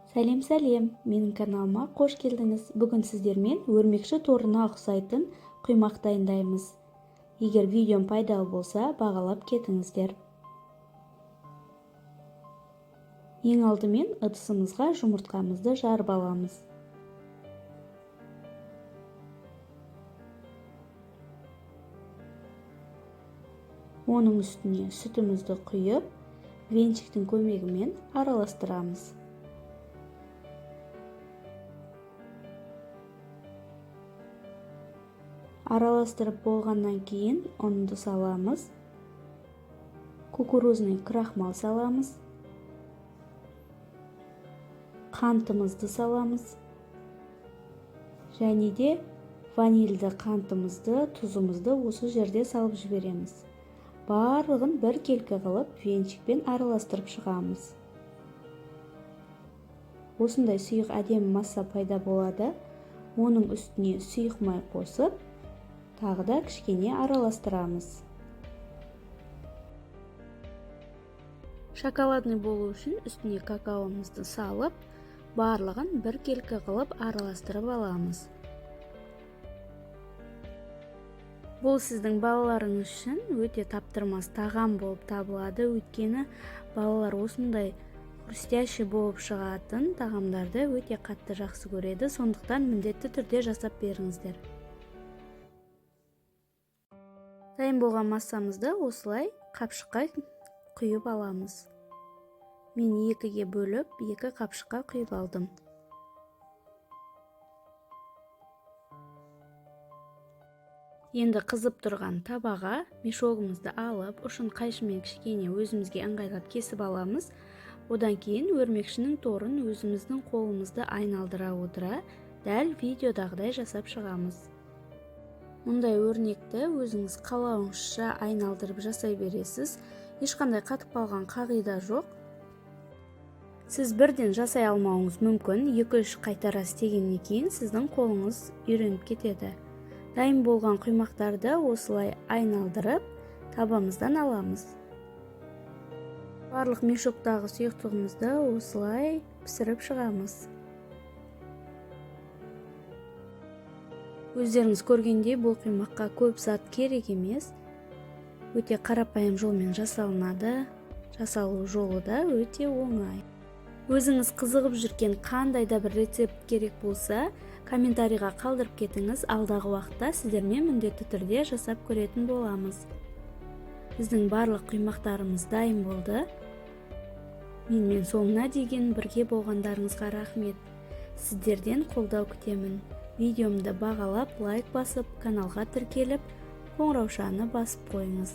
Сәлем, сәлем! Менің каналыма қош келдіңіз. Бүгін сіздермен өрмекші торына ұқсайтын құймақ дайындаймыз. Егер видеом пайдалы болса, бағалап кетіңіздер. Ең алдымен ыдысымызға жұмыртқамызды жарып аламыз. Оның үстіне сүтімізді құйып, венчиктің көмегімен араластырамыз. Араластырып болғаннан кейін ұнды саламыз, кукурузный крахмал саламыз, қантымызды саламыз және де ванильді қантымызды, тұзымызды осы жерде салып жібереміз. Барлығын біркелкі қылып венчикпен араластырып шығамыз. Осындай сұйық әдемі масса пайда болады. Оның үстіне сұйық май қосып, тағы да кішкене араластырамыз. Шоколадный болу үшін үстіне какаомызды салып, барлығын біркелкі қылып араластырып аламыз. Бұл сіздің балаларыңыз үшін өте таптырмас тағам болып табылады, өйткені балалар осындай хрустящий болып шығатын тағамдарды өте қатты жақсы көреді, сондықтан міндетті түрде жасап беріңіздер. Дайын болған массамызды осылай қапшыққа құйып аламыз. Мен екіге бөліп, екі қапшыққа құйып алдым. Енді қызып тұрған табаға мешогымызды алып, ұшын қайшымен кішкене өзімізге ыңғайлап кесіп аламыз. Одан кейін өрмекшінің торын өзіміздің қолымызды айналдыра отыра, дәл видеодағыдай жасап шығамыз. Мұндай өрнекті өзіңіз қалауыңызша айналдырып жасай бересіз. Ешқандай қатып қалған қағида жоқ. Сіз бірден жасай алмауыңыз мүмкін, 2-3 қайтара істегеннен кейін сіздің қолыңыз үйреніп кетеді. Дайын болған құймақтарды осылай айналдырып, табамыздан аламыз. Барлық мешоктағы сұйықтығымызды осылай пісіріп шығамыз. Өздеріңіз көргендей, бұл құймаққа көп зат керек емес. Өте қарапайым жолмен жасалынады. Жасалу жолы да өте оңай. Өзіңіз қызығып жүрген қандай да бір рецепт керек болса, комментарийға қалдырып кетіңіз. Алдағы уақытта сіздермен міндетті түрде жасап көретін боламыз. Біздің барлық құймақтарымыз дайын болды. Менімен соңына дейін бірге болғандарыңызға рахмет. Сіздерден қолдау күтемін. Видеомды бағалап, лайк басып, каналға тіркеліп, қоңыраушаны басып қойыңыз.